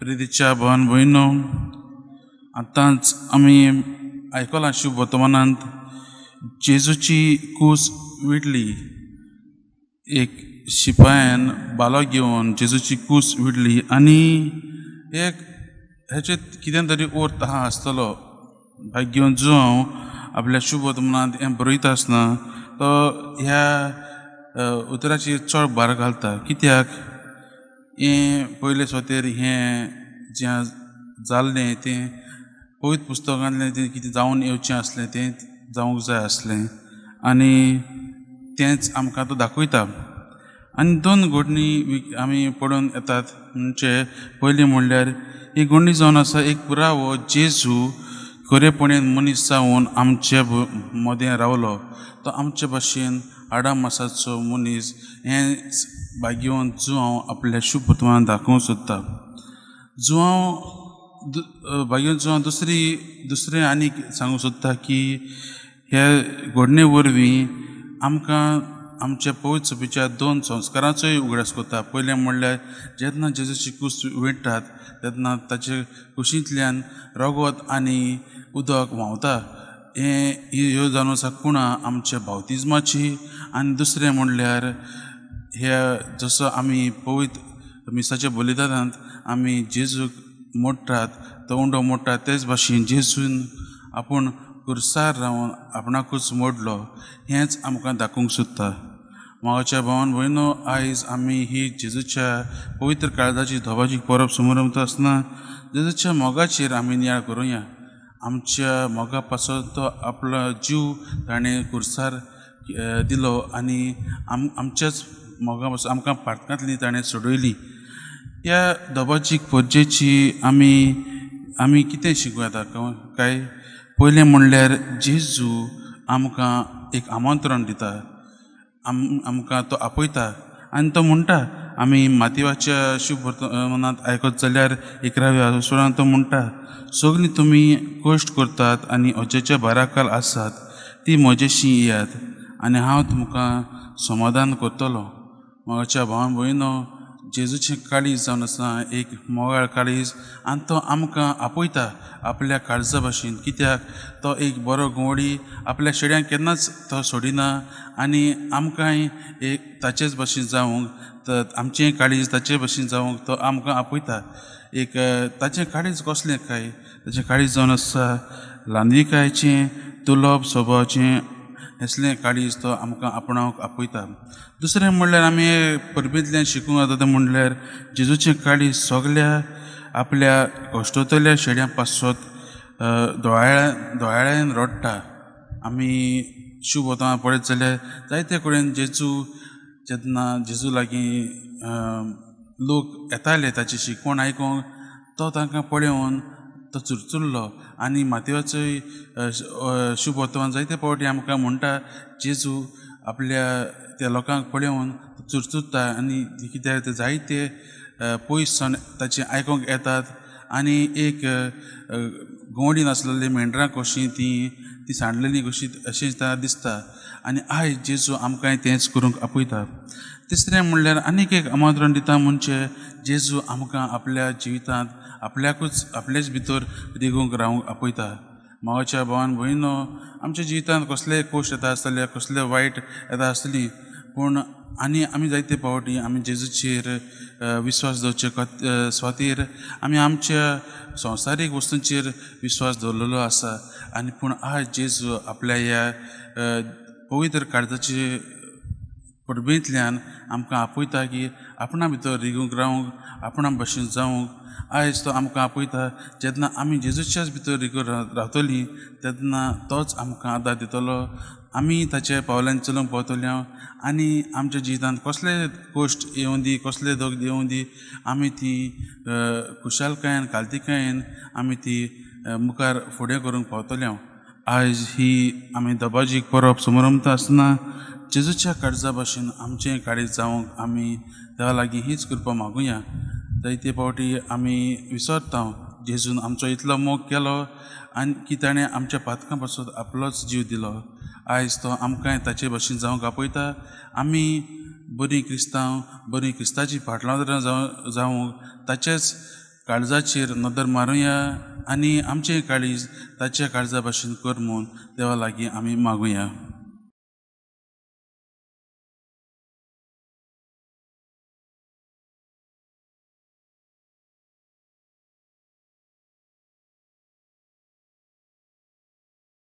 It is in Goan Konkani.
प्रितीच्या भावान भयणो, आतांच आमी आयकलां शुभ वर्तमानांत जेजूची कूस विडली. एक शिपायान बालो घेवन जेजूची कूस विडली आनी एक हेचे कितें तरी अर्थ आहा आसतलो. भाग्यवंत जुआंव आपल्या शुभ वर्तमानांत हें बरयता आसतना तो ह्या उतराचेर चड भार घालता. कित्याक हें पयले सोतेर हें जें जाल्लें तें पवित्र पुस्तकांतलें तें कितें जावन येवचें आसलें तें जावंक जाय आसलें आनी तेंच आमकां तो दाखयता. आनी दोन घडणी आमी पळोवन येतात. म्हणजे पयलीं म्हणल्यार ही घडणी जावन आसा एक पुरावो जेजू खरेपणेन मनीस जावन आमचे मदें रावलो. तो आमचे भाशेन हाडा मासाचो मनीस हें भाग्यवंत जुआंव आपल्या शुभ वर्तमानांत दाखोवंक सोदता. जुआंव भाग्यवंत जुआंव दुसरें आनीक सांगूंक सोदता की हे घडणे वरवीं आमकां आमच्या पवित्र सभेच्या दोन संस्कारांचोय उगडास करता. पयलें म्हणल्यार जेन्ना जेजूची कूस विणटात तेन्ना ताचे कुशींतल्यान रगत आनी उदक व्हांवता. हें ह्यो जावन आसा कुणां आमच्या बावतिज्माची. आनी दुसरें म्हणल्यार ह्या जसो आमी पवित्र मिसाच्या बलिदानांत आमी जेजूक मोडटात, तो उंडो मोडटात, तेच भाशेन जेजून आपूण कुर्सार रावन आपणाकूच मोडलो हेंच आमकां दाखोवंक सोदता. म्हाज्या भावान भयणो, आयज आमी ही जेजूच्या पवित्र काळजाची धोबाची परब समरंभता आसतना जेजूच्या मोगाचेर आमी नियाळ करुया. आमच्या मोगा पासत तो आपलो जीव ताणें कुर्सार दिलो आनी आमच्याच मोगा पासून आमकां पातकांतली ताणें सोडयली. ह्या धोबाची परजेची आमी कितें शिकूं येता काय? पयलें म्हणल्यार जेजू आमकां एक आमंत्रण दिता, आमकां तो आपयता आनी तो म्हणटा, आमी मातेवाच्या शुभ वर्तमानांत आयकत जाल्यार 11व्या सुरान तो म्हणटा, सगळीं तुमी कश्ट करतात आनी अजेच्या भाराखाल आसात ती म्हजेशी येयात आनी हांव तुमकां समाधान करतलो. म्हज्या भावान भयणो, जेजूचें काळीज जावन आसा एक मोगाळ काळीज आनी तो आमकां आपयता आपल्या काळजा भाशेन. कित्याक तो एक बरो गवळी आपल्या शेड्यांक केन्नाच तो सोडिना आनी आमकांय एक ताचेच भाशेन जावंक, आमचें काळीज ताचे भाशेन जावंक तो आमकां आपयता. एक ताचें काळीज कसलें काय? ताचें काळीज जावन आसा ल्हानविकायेचें, दुर्लभ स्वभावाचें, असलें काळीज तो आमकां आपणावंक आपयता. दुसरें म्हणल्यार आमी परबेंतल्यान शिकूंक येता तें म्हणल्यार जेजूचें काळीज सगल्या आपल्या कश्टोतल्या शेड्यां पासत दोळ्यान रडटा. आमी शुभ वर्तमान पळयत जाल्यार जायते कडेन जेजू जेन्ना जेजू लागीं लोक येताले ताची शिकवण आयकूंक, तो तांकां पळोवन तो चुरचुरलो. आनी मातेवाचोय शुभ वर्तमान जायते फावटी आमकां म्हणटा जेजू आपल्या त्या लोकांक पळोवन चुरचुरता आनी कित्याक ते जायते पयस सावन ताचें आयकूंक येतात आनी एक गवडी नासलेली मेंढरां कशीं ती सांडलेली कशी अशें दिसता. आनी आयज जेजू आमकां तेंच करूंक आपयता. तिसरें म्हणल्यार आनीक एक आमंत्रण दिता म्हणजे जेजू आमकां आपल्या जिवितांत आपल्याकूच आपल्याच भितर रिगूंक रावंक आपयता. मावाच्या भावान भयणो, आमच्या जिवितांत कसलेय कश्ट येता आसतले, कसले वायट येता आसतली, पूण आनी आमी जायते फावटी आमी जेजूचेर विस्वास दवरचे स्वातीर आमी आमच्या संवसारीक वस्तूंचेर विस्वास दवरलेलो आसा. आनी पूण आयज जेजू आपल्या ह्या पवित्र काळजाचे परबेंतल्यान आमकां आपयता की आपणा भितर रिगूंक रावंक, आपणा भशेन जावंक. आयज तो आमकां आपयता. जेन्ना आमी जेजूच्याच भितर रिगून रावतलीं तेन्ना तोच आमकां आदार दितलो, आमी ताच्या पावलान चलूंक पावतले आनी आमच्या जिवितांत कसले कश्ट येवं दी, कसले दर्द येवं दी, आमी ती खुशालकायेन कालतिकायेन आमी ती मुखार फुडें करूंक पावतले. आयज ही आमी दबाजीक परब समरंभता आसतना जेजूच्या काळजा भाशेन आमचें काळीज जावंक आमी देवा लागीं हीच कृपा मागुया. जायते फावटी आमी विसरता जेजून आमचो इतलो मोग केलो आनी की ताणें आमच्या पातकां पासून आपलोच जीव दिलो. आयज तो आमकांय ताचे भशेन जावंक आपयता. आमी बरीं क्रिस्तांव, बरीं क्रिस्ताची फाटलां जावंक ताचेच काळजाचेर नदर मारुया आनी आमचें काळीज ताच्या काळजा भाशेन कर म्हूण देवा लागीं आमी मागुया.